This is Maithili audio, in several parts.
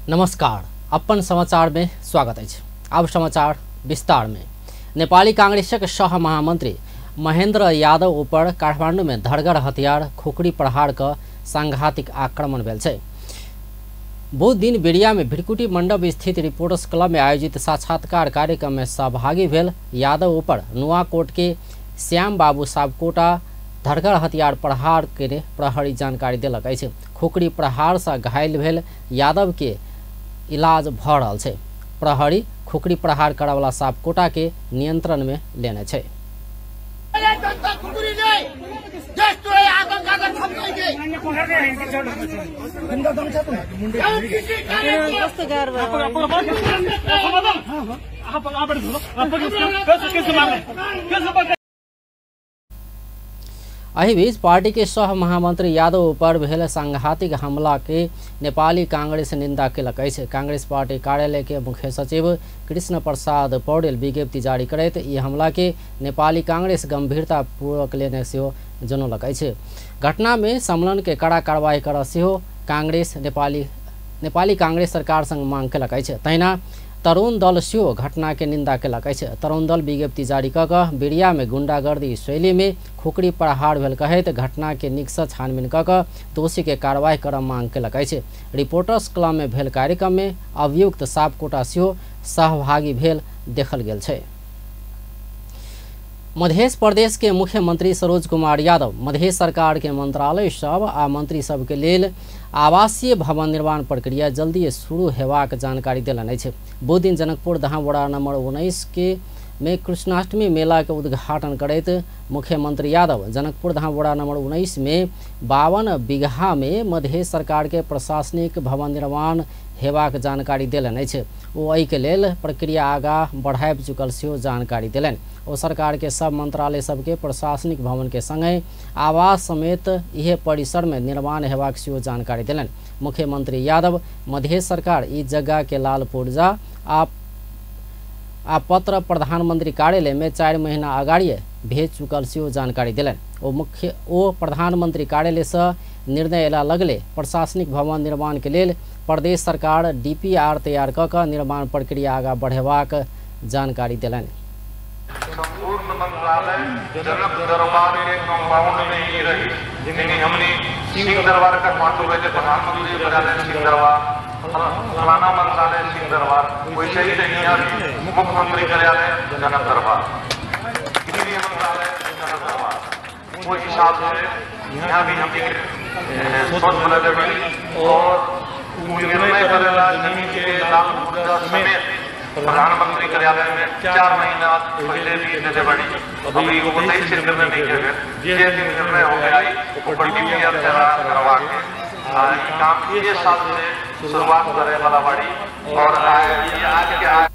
नमस्कार, अपन समाचार में स्वागत है। अब समाचार विस्तार में। नेपाली कांग्रेसक सह महामंत्री महेंद्र यादव ऊपर काठमांडू में धरगर हथियार खुकरी प्रहार क सांघातिक आक्रमण भेल छै। बुध दिन बिरिया में भिरकुटी मंडप स्थित रिपोर्टर्स क्लब में आयोजित साक्षात्कार कार्यक्रम में सहभागी भेल यादव ऊपर नुआकोट के श्याम बाबू सापकोटा धरगर हथियार प्रहार के प्रहरी जानकारी देलक अछि। खुकरी प्रहार से घायल भेल यादव के इलाज भ रहल छै। प्रहरी खुकरी प्रहार करवाला सापकोटा के नियंत्रण में लेने छै। एहि बीच पार्टी के सह महामंत्री यादव पर भेल सांघातिक हमला के नेपाली कांग्रेस निंदा केलक अछि। कांग्रेस पार्टी कार्यालय के मुख्य सचिव कृष्ण प्रसाद पौडेल विज्ञप्ति जारी करैत ई हमला के नेपाली कांग्रेस गंभीरता पूर्वक लेने सेहो जनौलक अछि। घटना में संलग्न के कड़ा कार्रवाई कर सेहो कांग्रेस नेपाली कांग्रेस सरकार संग मांग केलक अछि। तहिना तरुण दल सेहो घटना के निंदा केलक अछि। तरुण दल विज्ञप्ति जारी कऽ कऽ बिरिया में गुंडागर्दी शैली में खुकरी प्रहार भेल कहैत घटना के नीक से छानबीन कऽ कऽ दोषी के कार्रवाई करऽ मांग केलक अछि। रिपोर्टर्स क्लब में भेल कार्यक्रम में अभियुक्त सापकोटा सेहो सहभागी भेल देखल गेल छै। मध्य प्रदेश के मुख्यमंत्री सरोज कुमार यादव मध्य सरकार के मंत्रालय सब आ मंत्री सब के लेल आवासीय भवन निर्माण प्रक्रिया जल्दी शुरू हेबाक जानकारी देलनि अछि। बुध दिन जनकपुर धाम वडा नंबर 19 के में कृष्णाष्टमी मेला के उद्घाटन करैत मुख्यमंत्री यादव जनकपुर धाम वडा नंबर 19 में 52 बीघा में मध्य सरकार के प्रशासनिक भवन निर्माण हेबाक जानकारी देलनि अछि। ओ एहि के लेल प्रक्रिया आगा बढ़ाबि चुकल सेहो जानकारी देलनि। ओ सरकार के सब मंत्रालय सबके प्रशासनिक भवन के संगे आवास समेत इहे परिसर में निर्माण हेबाक सेहो जानकारी देलनि। मुख्यमंत्री यादव मध्य सरकार ई जगह के लाल पुर्जा आ पत्र प्रधानमंत्री कार्यालय में 4 महीना अगाड़िए भेज चुकल सेहो जानकारी देलनि। ओ प्रधानमंत्री कार्यालय से निर्णय अयला लगले प्रशासनिक भवन निर्माण के लेल प्रदेश सरकार डीपीआर तैयार कऽ कऽ निर्माण प्रक्रिया आगा बढ़ेबाक जानकारी देलनि। संपूर्ण मंत्रालय जनक दरबार के कंपाउंड में ही रही, यानी हमने सिंह दरबार काठमांडू में प्रधानमंत्री कार्यालय सिंह दरबार, फलाना मंत्रालय सिंह दरबार, वैसे ही मुख्यमंत्री कार्यालय जनक दरबार, गृह मंत्रालय जनक दरबार, वो हिसाब से यहाँ भी हमने सोच बना और निर्णय करेला जमीन के लाल पुर्जा समेत प्रधानमंत्री कार्यालय में 4 महीना पहले भी देने बड़ी अभी वो सही से निर्णय नहीं किया गया। जे निर्णय हो गया ऊपर डीपीआर तैयार करवा के काम ये साल से शुरुआत करे वाला बड़ी और आज के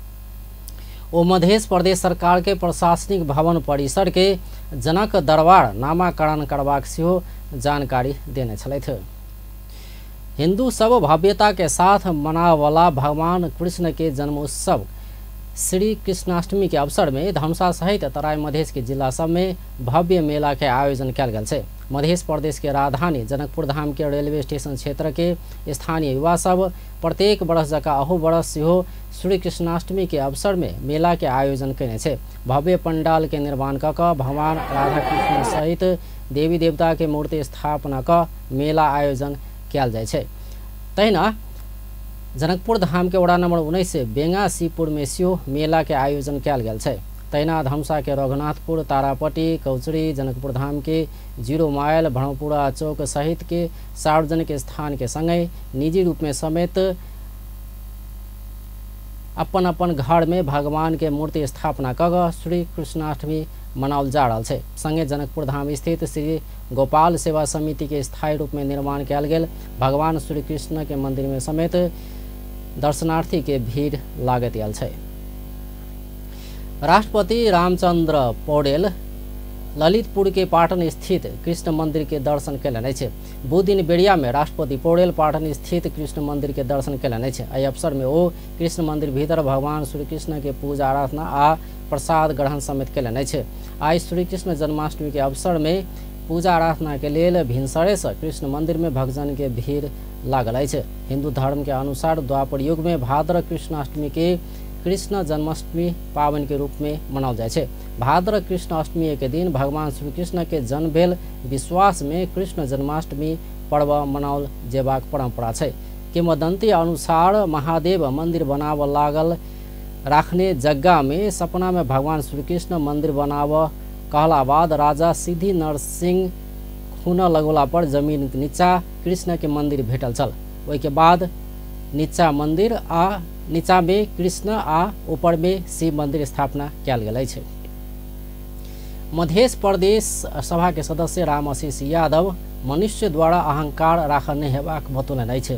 ओ मध्य प्रदेश सरकार के प्रशासनिक भवन परिसर के जनक दरबार नामाकरण करबाक सेहो जानकारी देने छलथि। हिंदू सब भव्यता के साथ मनावला भगवान कृष्ण के जन्मोत्सव श्री कृष्णाष्टमी के अवसर में धनुषा सहित तराई मधेश के जिला सब में भव्य मेला के आयोजन कयल गेल छै। मध्य प्रदेश के राजधानी जनकपुर धाम के रेलवे स्टेशन क्षेत्र के स्थानीय युवा सब प्रत्येक बरस जकाँ अहू बरस सेहो श्री कृष्णाष्टमी के अवसर में मेला के आयोजन कयने छै। भव्य पंडाल के निर्माण कऽ कऽ भगवान राधा कृष्ण सहित देवी देवता के मूर्ति स्थापना कऽ मेला आयोजन कयल जाइ छै। तहिना जनकपुर धाम के वडा नंबर 19 बेंगासीपुर में सेहो मेला के आयोजन कयल गेल छै। तहिना धनुषा के रघुनाथपुर, तारापट्टी, कौचरी, जनकपुर धाम के 0 माइल, भ्रमपुरा चौक सहित के सार्वजनिक स्थान के संगे निजी रूप में समेत अपन अपन घर में भगवान के मूर्ति स्थापना कऽ श्री कृष्णाष्टमी मनाओल जा रहल छै। संगे जनकपुर धाम स्थित श्री गोपाल सेवा समिति के स्थायी रूप में निर्माण कयल गेल भगवान श्री कृष्ण के मंदिर में समेत दर्शनार्थी के भीड़ लागत आयल छै। राष्ट्रपति रामचंद्र पौडेल ललितपुर के पाटन स्थित कृष्ण मंदिर के दर्शन कयलनि अछि। बुध दिन बेरिया में राष्ट्रपति पौडेल पाटन स्थित कृष्ण मंदिर के दर्शन कयलनि अछि। एहि अवसर में ओ कृष्ण मंदिर भीतर भगवान श्री कृष्ण के पूजा आराधना आ प्रसाद ग्रहण समेत कयलनि अछि। आइ श्री कृष्ण जन्माष्टमी के अवसर में पूजा आराधना के लेल भिनसरे से कृष्ण मंदिर में भक्तजन के भीड़ लागल अछि। हिंदू धर्म के अनुसार द्वापर युग में भाद्र कृष्णाष्टमी के कृष्ण जन्माष्टमी पावन के रूप में मनाओल जाइ छै। भाद्र कृष्ण अष्टमी के दिन भगवान श्री कृष्ण के जन्म भेल विश्वास में कृष्ण जन्माष्टमी पर्व मनाओल जेबाक परंपरा छै। किंवदंती अनुसार महादेव मंदिर बनाव लागल राखने जग्गा में सपना में भगवान श्री कृष्ण मंदिर बनाव कहला बाद राजा सिद्धि नरसिंह खून लगौला पर जमीन नीचा कृष्ण के मंदिर भेटल छल। ओहि के बाद नीचा मंदिर आ नीचा में कृष्ण आ ऊपर में शिव मंदिर स्थापना कयल गेल अछि। मध्य प्रदेश सभा के सदस्य राम आशीष यादव मनुष्य द्वारा अहंकार राखल नहि हेबाक बतौलनि अछि।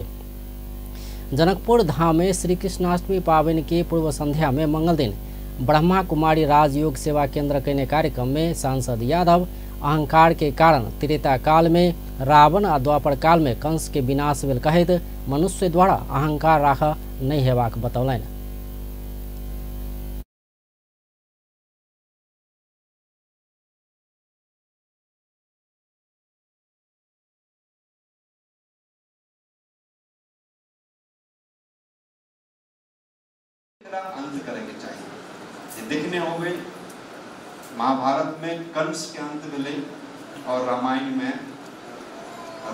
जनकपुर धाम में श्री कृष्णाष्टमी पावन के पूर्व संध्या में मंगल दिन ब्रह्मा कुमारी राजयोग सेवा केंद्र कयने कार्यक्रम में सांसद यादव अहंकार के कारण त्रेता काल में रावण आ द्वापर काल में कंस के विनाश भेल कहैत मनुष्य द्वारा अहंकार राख नहि हेबाक बतौलनि। अंत करेंगे चाहिए देखने हो गई महाभारत में कंस के अंत भेलै और रामायण में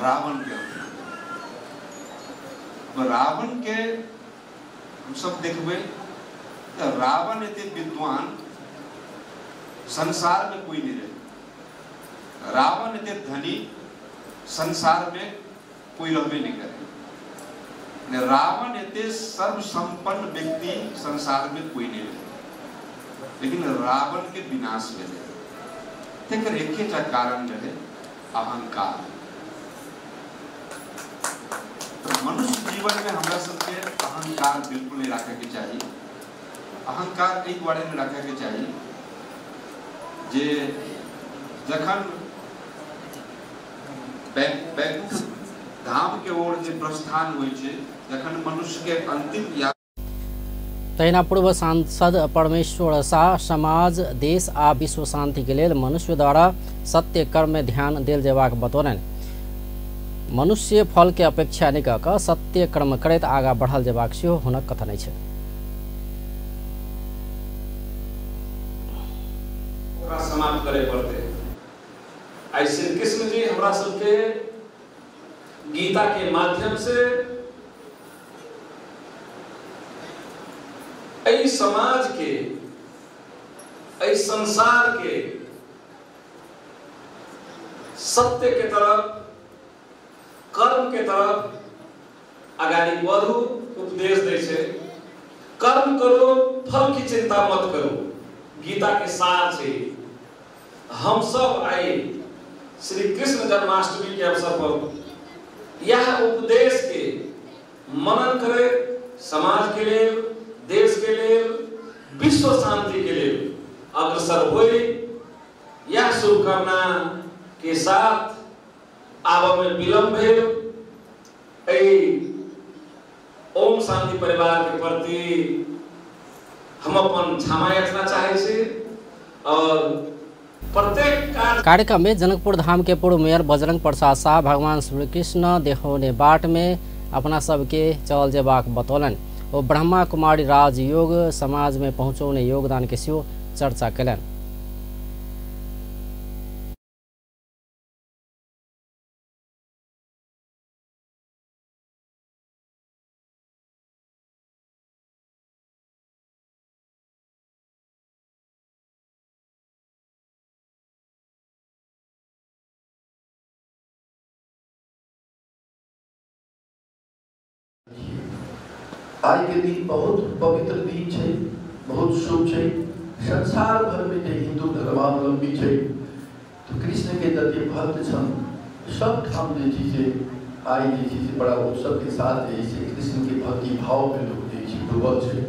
रावण के अंत। रावण के हम सब देखबै तो रावण एते विद्वान संसार में कोई नहीं रहे, रावण एते धनी संसार में कोई रहबे नहीं करे, रावण एते सर्वसंपन्न व्यक्ति संसार में कोई नहीं रहे, लेकिन रावण के विनाश भेलै तकर एकेटा कारण रहे अहंकार। तो मनुष्य जीवन में हमरा सबके अहंकार बिल्कुल नहीं रखे के चाहिए। अहंकार एहि दुआरे नहीं रखे के चाहिए जे जखन बैकुंठ धाम के ओर जे प्रस्थान होइ छै, जखन मनुष्य के अंतिम यात्रा। तहिना पूर्व सांसद परमेश्वर शाह समाज देश आ विश्व शांति के लेल मनुष्य द्वारा सत्य कर्म में ध्यान देल जेबाक बतौलनि। मनुष्य फल के अपेक्षा नहि कऽ कऽ सत्य कर्म करैत आगाँ बढ़ल जेबाक सेहो हुनक कथन अछि। ओकरा समाप्त करे पड़तै। आइ श्री कृष्ण जी हमरा सबके गीता के माध्यम से एहि समाज के, एहि संसार के सत्य के तरफ, कर्म के तरफ अगाड़ी बढ़ू उपदेश दै छै। कर्म करो, फल की चिंता मत करो, गीता के सार छै। हम सब आई श्री कृष्ण जन्माष्टमी के अवसर पर यह उपदेश के मनन करे समाज के लिए, देश के लिए, विश्व शांति के लिए अग्रसर होई, यह शुभकामना के साथ आब में विलम्ब भेल। ओम शांति परिवार के प्रति हम अपन क्षमा याचना चाहे छी और प्रत्येक कार्यक्रम में जनकपुर धाम के पूर्व मेयर बजरंग प्रसाद शाह भगवान श्री कृष्ण देखौने बाट में अपना सबके चल जेबाक बतौलनि। ओ ब्रह्मा कुमारी राजयोग समाज में पहुँचौने योगदान के सेहो चर्चा कयलनि। आज के दिन बहुत पवित्र दिन है, बहुत शुभ है। संसार भर में जो हिंदू धर्मावलंबी है तो कृष्ण के जते भक्त छन सब ठाम जे छै से आइ जे छै से बड़ा उत्सव के साथ जे छै कृष्ण के भक्ति भाव में लोग जे छै डूबल छै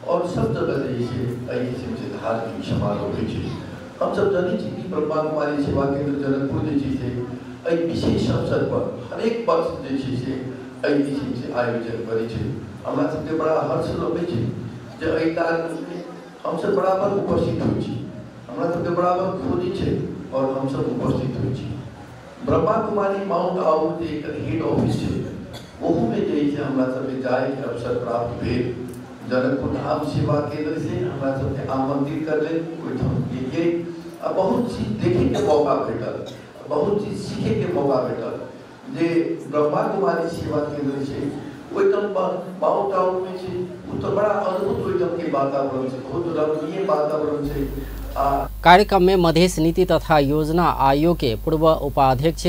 और सब जगह जे छै एहि किस्म से धार्मिक समारोह होइ छै। हम सब जनै छी कि ब्रह्मा कुमारी सेवा केंद्र जनकपुर जे छै से एहि विशेष अवसर पर हरेक वर्ष जे छै से एहि किस्म से आयोजन करै छै। हमरा सबके बड़ा हर्ष लगै छै जे एहि कार्यमे हमसब बराबर उपस्थित होइ छी, हमरा सबके बराबर खोजै छै और हमसब उपस्थित होइ छी। ब्रह्मा कुमारी माउंट आबू जे एकर हेड ऑफिस छै ओहूमे जे छै हमरा सबके जायके अवसर प्राप्त भेल। जनकपुर धाम सेवा केंद्र से हमरा सबके आमंत्रित करले, ओहिठाम गेलियै आ बहुत चीज देखेके मौका भेटल, बहुत चीज सीखेके मौका भेटल। जे ब्रह्मा कुमारी सेवा केंद्र छै ओहिठाम माउंट आबूमे छै, ओ तऽ बड़ा अद्भुत ओहिठामके वातावरण छै, बहुत रमणीय वातावरण छै। कार्यक्रम में मधेश नीति तथा योजना आयोग के पूर्व उपाध्यक्ष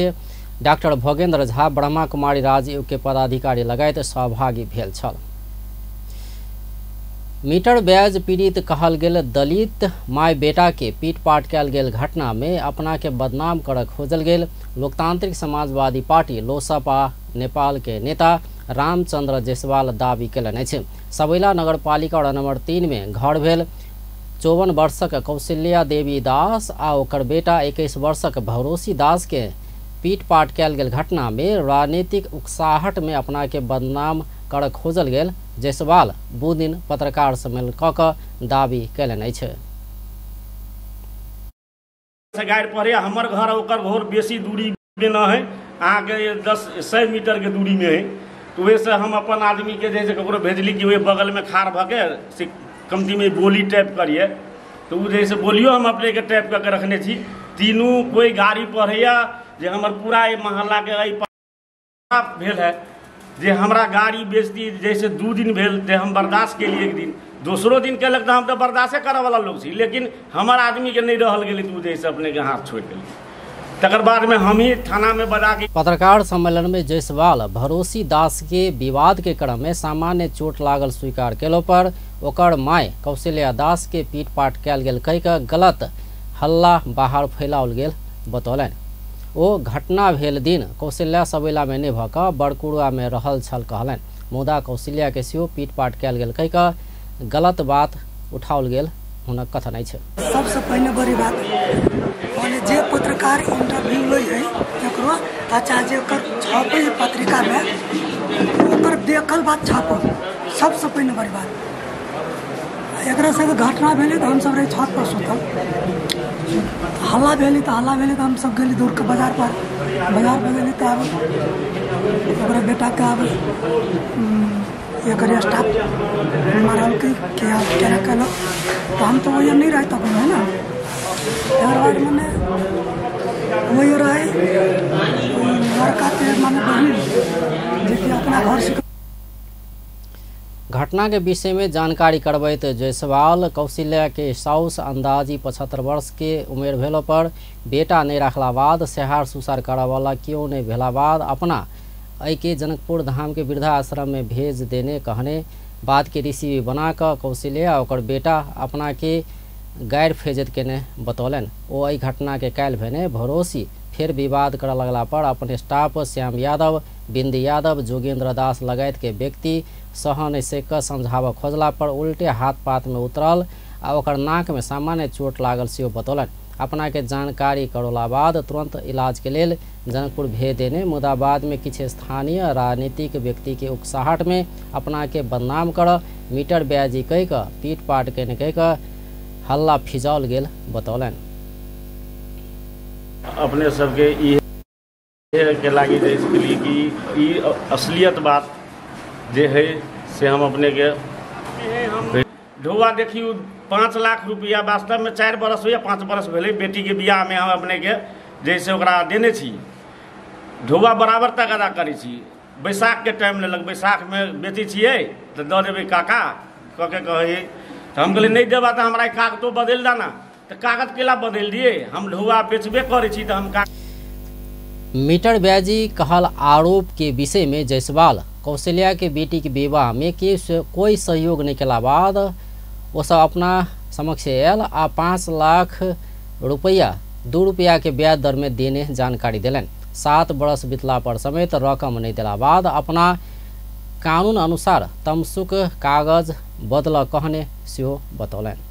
डाक्टर भोगेंद्र झा, ब्रह्मा कुमारी राजयोग के पदाधिकारी लगायत सहभागी भेल छल। मीटर ब्याज पीड़ित कहल गेल दलित my बेटा के पीटपाट कयल गेल घटना में अपना के बदनाम कर खोजल गेल लोकतांत्रिक समाजवादी पार्टी लोसपा नेपाल के नेता रामचंद्र जायसवाल दावी कयलनि अछि। सबैला नगरपालिका वार्ड नंबर 3 में घर भेल 54 वर्षक कौशल्या देवी दास आ ओकर बेटा 21 वर्षक भरोसी दास के पीटपाट कयल गेल घटना में राजनीतिक उकसाहट में अपना के बदनाम कर खोजल गेल जायसवाल बुध दिन पत्रकार सम्मेलन कऽ कऽ दावी कयलनि अछि। गाड़ि पड़े हमर घर ओकर घर बेसी दूरी में न है, अहाँके 100 मीटर के दूरी में है। तो वैसे हम अपन आदमी के जैसे ककरो भेजली कि वह बगल में खाड़ भऽ के से कमती में बोली टाइप करिए, तो ओ जैसे बोलियो हम अपने के टाइप कऽ के रखने छी। तीनू कोई गाड़ी पढ़ैया जे हमर पूरा मोहल्ला के एहि भेल है जे हमरा गाड़ी बेचती जैसे 2 दिन भेल जे हम बर्दाश्त केलिए, एक दिन दोसरो दिन केलक तऽ हम तऽ बर्दाश्ते करऽवला लोक छी, लेकिन हमर आदमीके नहि रहल गेलै तऽ ओ जैसे अपनेके हाथ छोड़ि देलियै। तकर बाद में हम ही थाना में बजा के पत्रकार सम्मेलन में जायसवाल भरोसी दास के विवाद के क्रम में सामान्य चोट लागल स्वीकार केलो पर ओकर my Kaushalya दास के पीटपाट कयल गेल कहि कऽ गलत हल्ला बाहर फैलाओल गेल बतौलनि। ओ घटना भेल दिन कौशल्या सबैला में नहि भऽ कऽ बड़कुड़ुआ में रहल छल कहलनि, मुदा कौशल्या के सेहो पीटपाट कयल गेल कहि कऽ गलत बात उठाओल गेल हुनक कथन अछि। सबसे पहिने बड़ी बात माने जे पत्रकार इंटरव्यू लै है केकरो अच्छा जे छापे पत्रिका में ओकर देखल बात छापो, सबसे पहिने बड़ी बात। एकरा से घटना भेलै तऽ हमसब रही छत पर सुतल, हल्ला भेलै तऽ हमसब गेली दूर के बाजार पर, बाजार पर गेली तऽ आब ओकरा बेटाके आब एकर स्टाफ मारलकै केना केलक तऽ हम तऽ वही नहीं रहे तखन है ना। एकर बाद मने वही रहे लड़का के माने बहिन जेकि अपना घर से। घटना के विषय में जानकारी करबैत जायसवाल कौशल्या के साउस अंदाजी 75 वर्ष के उमेर भेलो पर बेटा नहीं रखला बाद सेहार सुसार करऽवला केओ नहीं भेला बाद अपना एहि जनकपुर धाम के वृद्धाश्रम में भेज देने कहने बात के रिसीवी बना कऽ कौशल्या ओकर बेटा अपना के गैर फेजत केने बतौलनि। ओ एहि घटना के काल्हि भेने भरोसी फेर विवाद करऽ लगला पर अपन स्टाफ श्याम यादव, बिंदी यादव, जोगेंद्र दास लगायत के व्यक्ति सह नहि सक कऽ समझाबऽ खोजला पर उल्टे हाथ पात में उतरल आ ओकर नाक में सामान्य चोट लागल सेहो बतौलनि। अपना के जानकारी करौला बाद तुरंत इलाज के लेल जनकपुर भेज देने, मुदा बाद में किछु स्थानीय राजनीतिक व्यक्ति के उकसाहट में अपना के बदनाम कर मीटर ब्याजी कहि कऽ पीटपाट केने कहि कऽ हल्ला फिजाओल गेल बतौलनि। अपने सबके ई के लागी जे कि ई असलियत बात जे है से हम अपने के ढोआ देखियो 5 लाख रुपया वास्तव में 4 बरस हो 5 बरस भेलै बेटी के बियाह में हम अपने के जैसे ओकरा देने छी। ढोआ बराबर तक अदा करै छी, बैसाख के टाइम लेलक, बैसाख में बेचै छियै तऽ दऽ देबै काका कह के कहै, तऽ हम कहलियै नहि देबा तऽ हमरा कागतो बदलि देना, तऽ कागज केला बदलि दियै, हम ढोआ बेचबे करै छी तऽ हम मीटर ब्याजी कहल आरोप के विषय में जायसवाल कौशल्या के बेटी के विवाह में के कोई सहयोग नहीं केला बाद वो सब अपना समक्ष आयल आ 5 लाख रुपया 2 रुपया के ब्याज दर में देने जानकारी दिलन। 7 बरस बीतला पर समेत रकम नहीं दिला बाद अपना कानून अनुसार तमसुक कागज बदल कहने सेहो बतौलनि।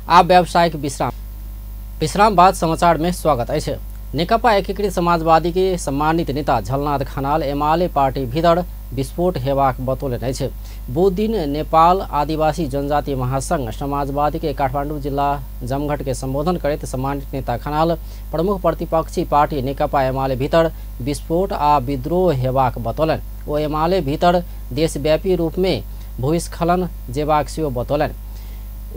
आब व्यावसायिक विश्राम बाद समाचार में स्वागत अछि। नेकपा एकीकृत समाजवादी के सम्मानित नेता झलनाथ खनाल एमाले पार्टी भीतर विस्फोट हेबाक बतौलनि अछि। बुध दिन नेपाल आदिवासी जनजाति महासंघ समाजवादी के काठमाडौँ जिल्ला जमघट के संबोधन करैत सम्मानित नेता खनाल प्रमुख प्रतिपक्षी पार्टी नेकपा एमाले भीतर विस्फोट आ विद्रोह हेबाक बतौलनि। ओ एमाले भीतर देशव्यापी रूप में भूस्खलन जेबाक सेहो बतौलनि।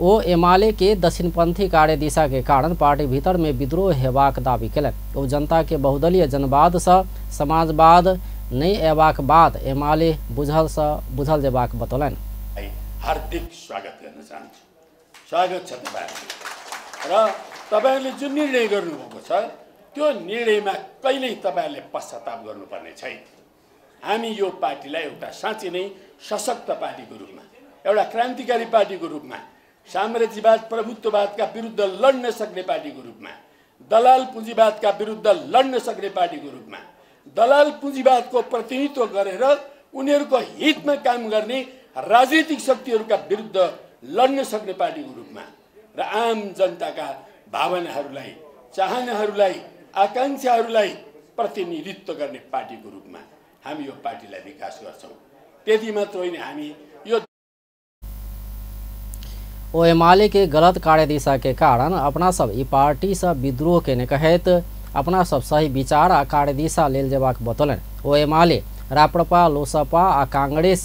ओ एमाले के दक्षिणपंथी कार्यदिशा के कारण पार्टी भीतर में विद्रोह हेबाक दावी केलनि। ओ जनता के बहुदलीय जनवाद से समाजवाद नहीं अयबाक बाद एमाले बुझल जेबाक बतौलनि। हार्दिक स्वागत गर्न चाहन्छु। स्वागत छ तपाईहरुलाई र तपाईहरुले जुन निर्णय गर्नुभएको छ त्यो निर्णयमा कहिल्यै तपाईहरुले पश्चाताप गर्नुपर्ने छैन। हामी यो पार्टीलाई एउटा साँच्चै नै सशक्त पार्टीको रूपमा, एउटा क्रान्तिकारी पार्टीको रूपमा, साम्राज्यवाद प्रभुत्ववादका विरुद्ध लड्न सक्ने पार्टीको रूपमा, दलाल पुँजीवादका विरुद्ध लड्न सक्ने पार्टीको रूपमा, दलाल पुँजीवादको प्रतिनिधित्व गरेर उनीहरूको हितमा काम गर्ने राजनीतिक शक्तिहरूका विरुद्ध लड्न सक्ने पार्टीको रूपमा र आम जनताका भावनाहरूलाई, चाहनाहरूलाई, आकांक्षाहरूलाई प्रतिनिधित्व गर्ने पार्टीको रूपमा हामी यो पार्टीलाई विकास गर्छौँ। त्यति मात्र होइन, हामी यो ओ एमाले के गलत कार्यदिशा के कारण अपना सब ई पार्टी से विद्रोह केने कहैत अपना सब सही विचार आ कार्यदिशा लेल जेबाक बतौलनि। ओ एमाले राप्रपा, लोसपा आ कांग्रेस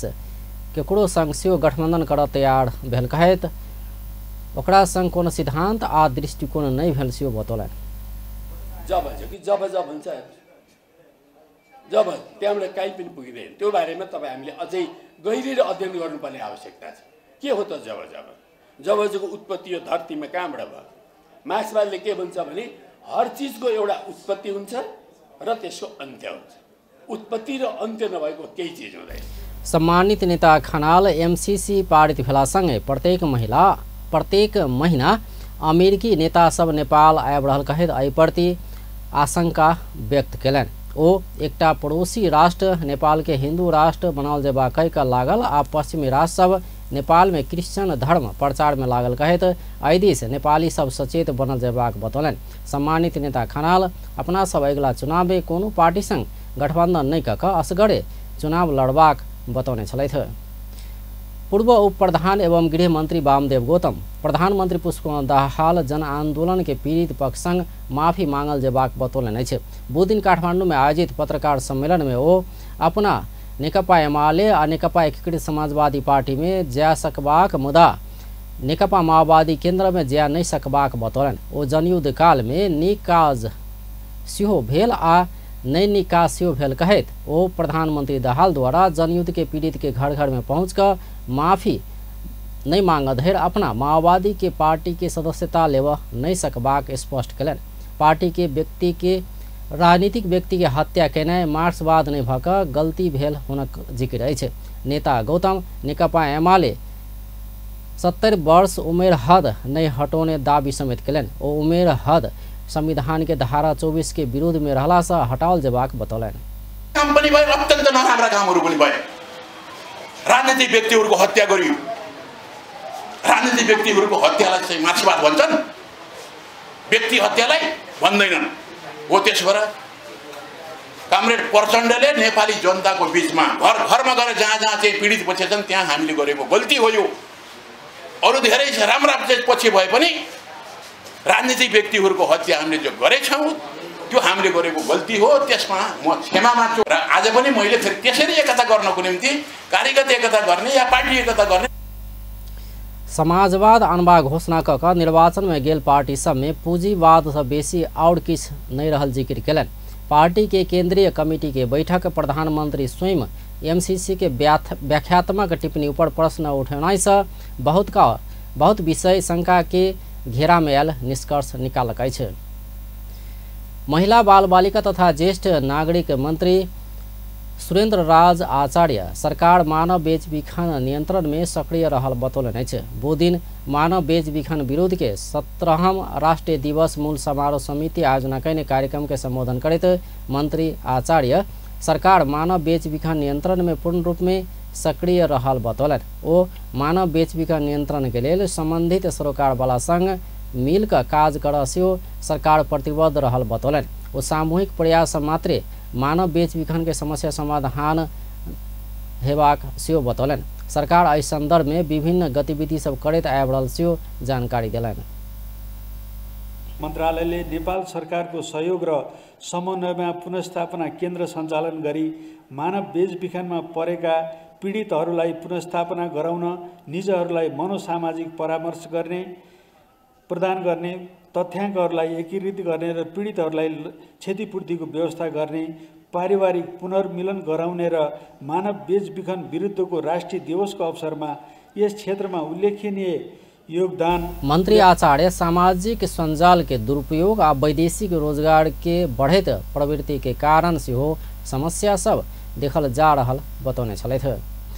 केकरो संग सेहो गठबंधन करऽ तैयार भेल कहैत ओकरा संग कोनो सिद्धांत आ दृष्टिकोण नहि भेल सेहो बतौलनि। जब कि जब जब भन्छ जब त्यहाँबाट कहीँ पनि पुगिँदैन। त्यो बारेमा तपाईँ हामीले अझै गहिरो अध्ययन गर्नुपर्ने आवश्यकता छ। के हो त जब जब? जब जबको उत्पत्ति यो धरतीमा कहाँबाट भयो? मार्क्सवादले के भन्छ भने हर चिजको एउटा उत्पत्ति हुन्छ र त्यसको अन्त्य हुन्छ। उत्पत्ति र अन्त्य नभएको केही चिज हुँदैन। सम्मानित नेता खनाल एमसीसी पारित भेलासँगै प्रत्येक महिना अमेरिकी नेता सब नेपाल आबि रहल कहैत एहिप्रति आशंका व्यक्त केलनि। ओ एकटा पड़ोसी राष्ट्र नेपाल के हिंदू राष्ट्र बनाओल जेबाक कहि कऽ लागल आ पश्चिमी राष्ट्र सब नेपाल में क्रिश्चियन धर्म प्रचार में लागल कहैत एहि दिस नेपाली सब सचेत बनल जेबाक बतौलनि। सम्मानित नेता खनाल अपना सब अगिला चुनाव में कोनो पार्टी संग गठबंधन नहि कऽ कऽ असगरे चुनाव लड़बाक बतौने छलथि। पूर्व उप प्रधान एवं गृह मंत्री वामदेव गौतम प्रधानमंत्री पुष्पकमल दाहाल जन आंदोलन के पीड़ित पक्ष संग माफी मांगल जेबाक बतौलनि अछि। बुध दिन काठमांडू में आयोजित पत्रकार सम्मेलन में ओ अपना नेकपा एमाले आ नेकपा एकीकृत समाजवादी पार्टी में जा सकबाक मुदा नेकपा माओवादी केंद्र में जा नहीं सकबाक बतौलनि। ओ जनयुद्ध काल में नीक काज सेहो भेल आ नहि नीक काज सेहो भेल कहैत ओ प्रधानमंत्री दाहाल द्वारा जनयुद्ध के पीड़ित के घर घर में पहुँच कऽ माफी नहीं मांग धरि अपना माओवादी के पार्टी के सदस्यता लेबऽ नहीं सकबाक स्पष्ट केलनि। पार्टी के व्यक्ति के राजनीतिक व्यक्ति के हत्या केनाइ मार्क्सवाद नहि भऽ कऽ गलती भेल हुनक जिक्र अछि। नेता गौतम नेकपा एमाले 70 वर्ष उमेर हद नहि हटौने दावी समेत केलनि। ओ उमेर हद संविधान के धारा 24 के विरोध में रहला से हटाओल जेबाक बतौलनि। काम पनि भयो, अत्यन्त नराम्रा कामहरू पनि भए। राजनीतिक व्यक्तिहरूको हत्या गरियो। राजनीतिक व्यक्तिहरूको हत्यालाई चाहिँ मार्क्सवाद भन्छन्, व्यक्ति हत्यालाई भन्दैनन्। हो त्यसो भएर कामरेड प्रचण्डले नेपाली जनताको बिचमा घर घरमा गएर जहाँ जहाँ चाहिँ पीडित पक्ष छन् त्यहाँ हामीले गरेको गल्ती हो यो। अरू धेरै राम्रा पक्ष भए पनि राजनीतिक व्यक्तिहरूको हत्या हामीले जो गरेछौँ त्यो हामीले गरेको गल्ती हो, त्यसमा म क्षमा माग्छु। र आज पनि मैले फेरि त्यसरी एकता गर्नको निम्ति कार्यगत एकता गर्ने या पार्टी एकता गर्ने। समाजवाद अनबा घोषणा कऽ कऽ निर्वाचन में गेल पार्टी सब में पूंजीवाद से बेसी और किछु नहीं रहल जिक्र केलनि। पार्टी के केंद्रीय कमिटी के बैठक प्रधानमंत्री स्वयं एमसीसी के व्याख्यात्मक टिप्पणी पर प्रश्न उठेनाइ से बहुत विषय शंका के घेरा में आयल निष्कर्ष निकालक अछि। महिला बाल बालिका तथा ज्येष्ठ नागरिक मंत्री सुरेंद्र राज आचार्य सरकार मानव बेचबिखन नियंत्रण में सक्रिय रहल बतौलनि अछि। बुध दिन मानव बेचबिखन विरुद्ध के 17वां राष्ट्रीय दिवस मूल समारोह समिति आयोजना कयने कार्यक्रम के संबोधन करैत मंत्री आचार्य सरकार मानव बेचबिखन नियंत्रण में पूर्ण रूप में सक्रिय रहल बतौलनि। ओ मानव बेचबिखन नियंत्रण के लेल संबंधित सरोकारवाला संग मिल कऽ काज करऽ सेहो सरकार प्रतिबद्ध रहल बतौलनि। ओ सामूहिक प्रयास मात्रे मानव बेचबिखन के समस्या समाधान हेबाक सेहो बतौलनि। सरकार एहि संदर्भ में विभिन्न गतिविधि सब करैत आबि रहल सेहो जानकारी देलनि। मन्त्रालयले नेपाल सरकारको सहयोग र समन्वयमा पुनर्स्थापना केन्द्र सञ्चालन गरी मानव बेचबिखनमा परेका पीडितहरूलाई पुनर्स्थापना गराउन निजहरूलाई मनोसामाजिक परामर्श गर्ने प्रदान गर्ने, तथ्याङ्कहरूलाई एकीकृत गर्ने र पीडितहरूलाई क्षतिपूर्तिको व्यवस्था गर्ने, पारिवारिक पुनर्मिलन गराउने र मानव बेचबिखन विरुद्धको राष्ट्रिय दिवसको अवसरमा यस क्षेत्रमा उल्लेखनीय योगदान। मंत्री आचार्य सामाजिक सञ्जाल के दुरुपयोग आ वैदेशिक रोजगार के बढ़ैत प्रवृत्ति के कारण सेहो समस्या सब देखल जा रहल बतौने छलथि।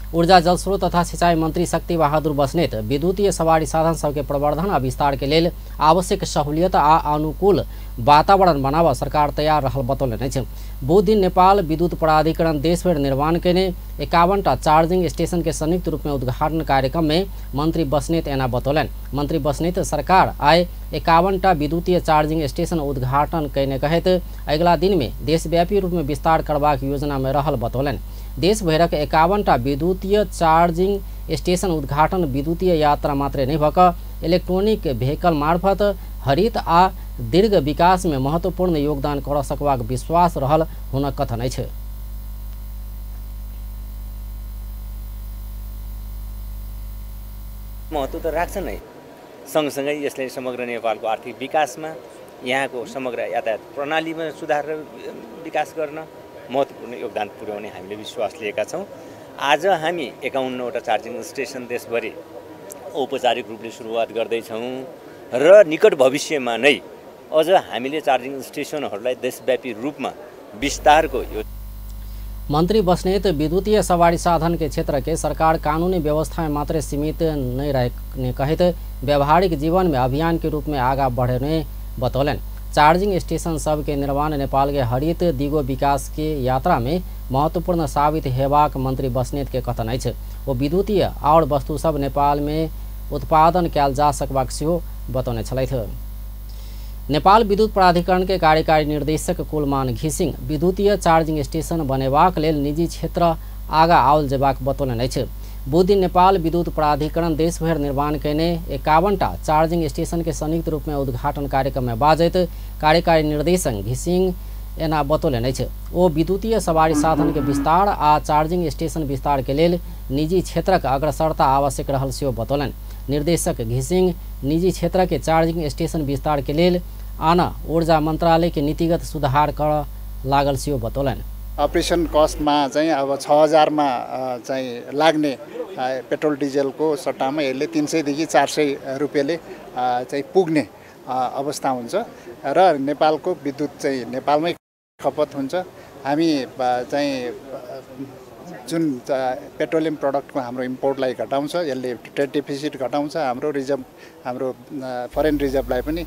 ऊर्जा जलस्रोत तथा सिंचाई मंत्री शक्ति बहादुर बस्नेत विद्युतीय सवारी साधन सबके प्रवर्धन आ विस्तार के लेल आवश्यक सहूलियत आ अनुकूल वातावरण बनाव सरकार तैयार रहल बतौलनि अछि। बुध दिन नेपाल विद्युत प्राधिकरण देशभरि निर्माण केने 51टा चार्जिंग स्टेशन के संयुक्त रूप में उद्घाटन कार्यक्रम में मंत्री बस्नेत एना बतौलनि। मंत्री बस्नेत सरकार आइ 51टा विद्युतीय चार्जिंग स्टेशन उद्घाटन कयने कहैत अगिला दिन में देशव्यापी रूप में विस्तार करबाक योजना में रहल बतौलनि। देशभरिक 51टा विद्युतीय चार्जिंग स्टेशन उद्घाटन विद्युतीय यात्रा मात्रै नहि भऽ कऽ इलेक्ट्रॉनिक व्हीकल मार्फत हरित आ दीर्घ विकास में महत्वपूर्ण योगदान कर सकबाक विश्वास रहल हुनक कथन अछि। महत्व त राख्छ नै, सँगसँगै यसले समग्र नेपालको आर्थिक विकासमा, यहाँको समग्र यातायात प्रणालीमा सुधार र विकास गर्न महत्त्वपूर्ण योगदान पुर्याउने हामीले विश्वास लिएका छौँ। आज हामी 51वटा चार्जिङ स्टेसन देशभरि औपचारिक रूपले सुरुवात गर्दैछौँ र निकट भविष्यमा नै अझ हामीले चार्जिङ स्टेसनहरूलाई देशव्यापी रूपमा विस्तारको यो। मंत्री बस्नेत विद्युतीय सवारी साधन के क्षेत्र के सरकार कानूनी व्यवस्था में मात्र सीमित नहीं रहने कहते व्यवहारिक जीवन में अभियान के रूप में आगा बढ़ने बतौलनि। चार्जिंग स्टेशन सब के निर्माण नेपाल के हरित दिगो विकास के यात्रा में महत्वपूर्ण साबित हेबाक मंत्री बस्नेत के कथन अछि। ओ विद्युतीय और वस्तु सब नेपाल में उत्पादन कयल जा सकबाक सेहो बतौने छलथि। नेपाल विद्युत प्राधिकरण के कार्यकारी निर्देशक कुलमान घिसिङ विद्युतीय चार्जिंग स्टेशन बनेबाक लेल निजी क्षेत्र आगा आओल जेबाक बतौलनि अछि। बुध दिन नेपाल विद्युत प्राधिकरण देशभरि निर्माण कयने 51टा चार्जिंग स्टेशन के संयुक्त रूप में उद्घाटन कार्यक्रम में बाजैत कार्यकारी निर्देशक घिसिङ एना बतौलनि अछि। ओ विद्युतीय सवारी साधन के विस्तार आ चार्जिंग स्टेशन विस्तार के लेल निजी क्षेत्रक अग्रसरता आवश्यक रहल सेहो बतौलनि। निर्देशक घिसिङ निजी क्षेत्र के चार्जिंग स्टेशन विस्तार के लेल आना ऊर्जा मंत्रालय के नीतिगत सुधार कर लागल सेहो बतौलनि। अपरेसन कस्टमा चाहिँ अब 6000 मा चाहिँ लाग्ने पेट्रोल डिजलको सट्टामा यसले 300 देखि 400 रुपियाँले चाहिँ पुग्ने अवस्था हुन्छ र नेपालको विद्युत चाहिँ नेपालमै खपत हुन्छ। हामी चाहिँ जुन पेट्रोलियम प्रडक्टको हाम्रो इम्पोर्टलाई घटाउँछ, यसले ट्रेड डेफिसिट घटाउँछ, हाम्रो रिजर्भ, हाम्रो फरेन रिजर्भलाई पनि।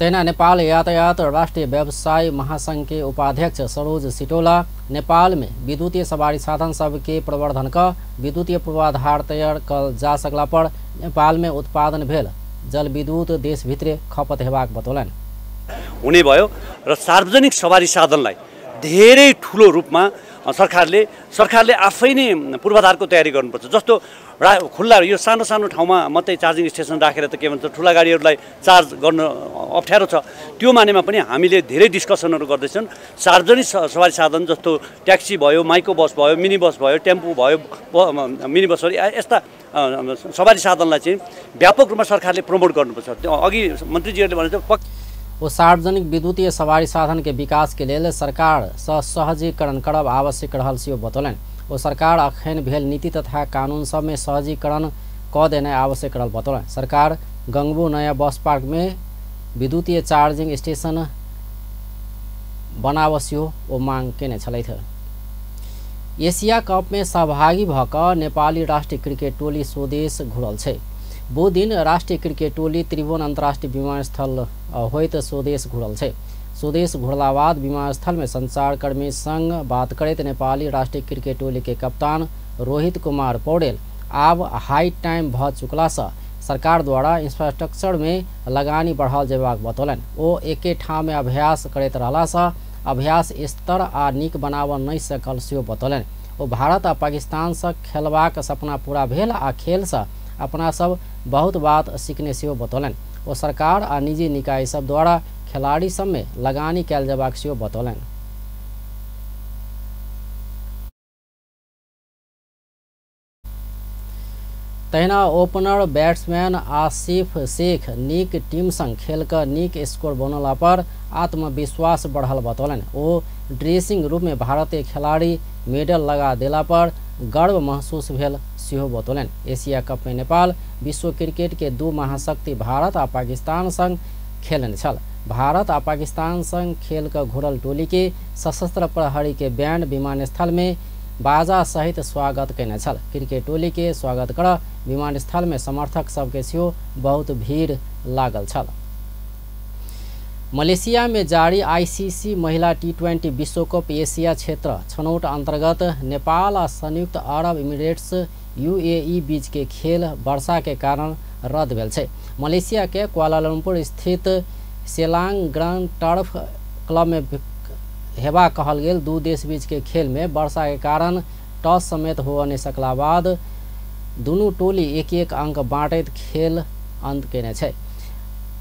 तहिना नेपाल यातायात राष्ट्रिय व्यवसाय महासंघ के उपाध्यक्ष सरोज सिटोला नेपाल में विद्युतीय सवारी साधन सब के प्रवर्धन क विद्युतीय पूर्वाधार तैयार कल जा सकला पर नेपाल में उत्पादन भेल जल विद्युत देश भित्रे खपत हेबाक बतौलनि। हुने भयो र सार्वजनिक सवारी साधनलाई धेरै ठुलो रूपमा सरकारले आफै नै पूर्वाधारको तयारी गर्नुपर्छ। जस्तो खुल्ला यो सानो सानो ठाउँमा मात्रै चार्जिङ स्टेसन राखेर त के भन्छ ठुला गाडीहरूलाई चार्ज गर्न अप्ठ्यारो छ, त्यो मानेमा पनि हामीले धेरै डिस्कसनहरू गर्दैछौँ। सार्वजनिक सवारी साधन जस्तो ट्याक्सी भयो, माइक्रो बस भयो, मिनी बस भयो, टेम्पो भयो, मिनी बसहरू यस्ता सवारी साधनलाई चाहिँ व्यापक रूपमा सरकारले प्रमोट गर्नुपर्छ। अघि मन्त्रीजीहरूले भनेको ओ सार्वजनिक विद्युतीय सवारी साधन के विकास के लेल सरकार सहजीकरण करब आवश्यक रहल सेहो बतौलनि। ओ सरकार अखन भेल नीति तथा कानून सब में सहजीकरण क देनाइ आवश्यक रहल बतौलनि। सरकार गंगबू नया बस पार्क में विद्युतीय चार्जिंग स्टेशन बनाव सेहो ओ मांग केने छलथि। एशिया कप में सहभागी भ क नेपाली राष्ट्रिय क्रिकेट टोली स्वदेश घुरल छै। बुध दिन राष्ट्रिय क्रिकेट टोली त्रिभुवन अन्तर्राष्ट्रिय विमानस्थल होइत स्वदेश घुरल छै। स्वदेश घुरला बाद विमानस्थल में संचारकर्मी संग बात करैत नेपाली राष्ट्रिय क्रिकेट टोली के कप्तान रोहित कुमार पौडेल आब हाई टाइम भ चुकला से सरकार द्वारा इंफ्रास्ट्रक्चर में लगानी बढ़ाओल जेबाक बतौलनि। ओ एके ठाम में अभ्यास करैत रहला से अभ्यास स्तर आ नीक बनाव नहि सकल सेहो बतौलनि। ओ भारत आ पाकिस्तान सँ खेलबाक सपना पूरा भेल आ खेल सँ अपना सब बहुत बात सीखने सेहो बतौलनि। ओ सरकार आ निजी निकाय सब द्वारा खिलाड़ी सब में लगानी कयल जेबाक सेहो बतौलनि। तहिना ओपनर बैट्समैन आसिफ शेख नीक टीम संग खेल कऽ नीक स्कोर बनौला पर आत्मविश्वास बढ़ल बतौलनि। ओ ड्रेसिंग रूम में भारतीय खिलाड़ी मेडल लगा देला पर गर्व महसूस भेल सेहो बतौलनि। एशिया कप में नेपाल विश्व क्रिकेट के दू महाशक्ति भारत आ पाकिस्तान संग खेलने छल। भारत आ पाकिस्तान संग खेल कऽ घुरल टोली के सशस्त्र प्रहरी के बैंड विमानस्थल में बाजा सहित स्वागत कयने छल। क्रिकेट टोली के स्वागत कर विमानस्थल में समर्थक सबके सेहो बहुत भीड़ लागल छल। मलेशिया में जारी आईसीसी महिला टी20 विश्व कप एशिया क्षेत्र छनौट अंतर्गत नेपाल आ संयुक्त अरब इमिरेट्स यूएई बीच के खेल वर्षा के कारण रद्द भेल छै। मलेशिया के कुआलालंपुर स्थित सेलांग ग्रांड टर्फ क्लब में हेबा कहल गेल दू देश बीच के खेल में वर्षा के कारण टॉस समेत हो नहीं सकला बाद दुनू टोली एक एक अंक बाँटैत खेल अंत केने छै।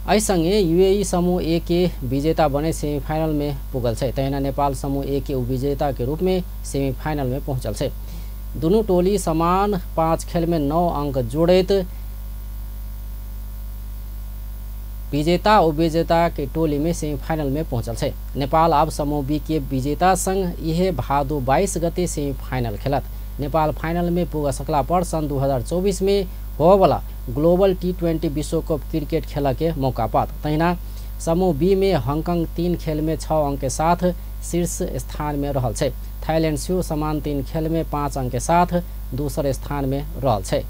एहि संगे यूएई समूह ए के विजेता बने सेमीफाइनल में पुगल छै। तहिना नेपाल समूह ए के उपविजेता के रूप में सेमीफाइनल में पहुंचल छै। दुनू टोली समान 5 खेल में 9 अंक जोड़ैत विजेता उपविजेता के टोली में सेमीफाइनल में पहुंचल छै। नेपाल अब समूह बी के विजेता संग इहे भादो 22 गते सेमीफाइनल खेलत। नेपाल फाइनल में पुग सकला पर सन् 2024 में होवला ग्लोबल टी20 विश्व कप क्रिकेट खेल के मौका पात। तहिना समूह बी में हांगकांग 3 खेल में 6 अंक के साथ शीर्ष स्थान में रहल छै। थाईलैंड सेहो समान 3 खेल में 5 अंक के साथ दोसर स्थान में रहल छै।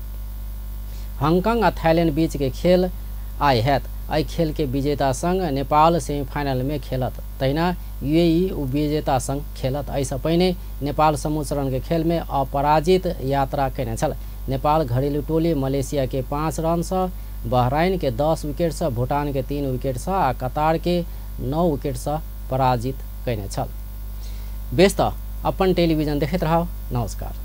हांगकांग आ थाईलैंड बीच के खेल आइ हैत। एहि खेल के विजेता संग नेपाल सेमीफाइनल में खेलत। तहिना यूएई उपविजेता संग खेलत। एहिसँ पहिने नेपाल समूह चरण के खेल में अपराजित यात्रा केने छल। नेपाल घरेलू टोली मलेशिया के 5 रन से, बहराइन के 10 विकेट से, भूटान के 3 विकेट से आ कतार के 9 विकेट से पराजित केने छल। बेस त अपन टेलीविजन देखैत रहब। नमस्कार।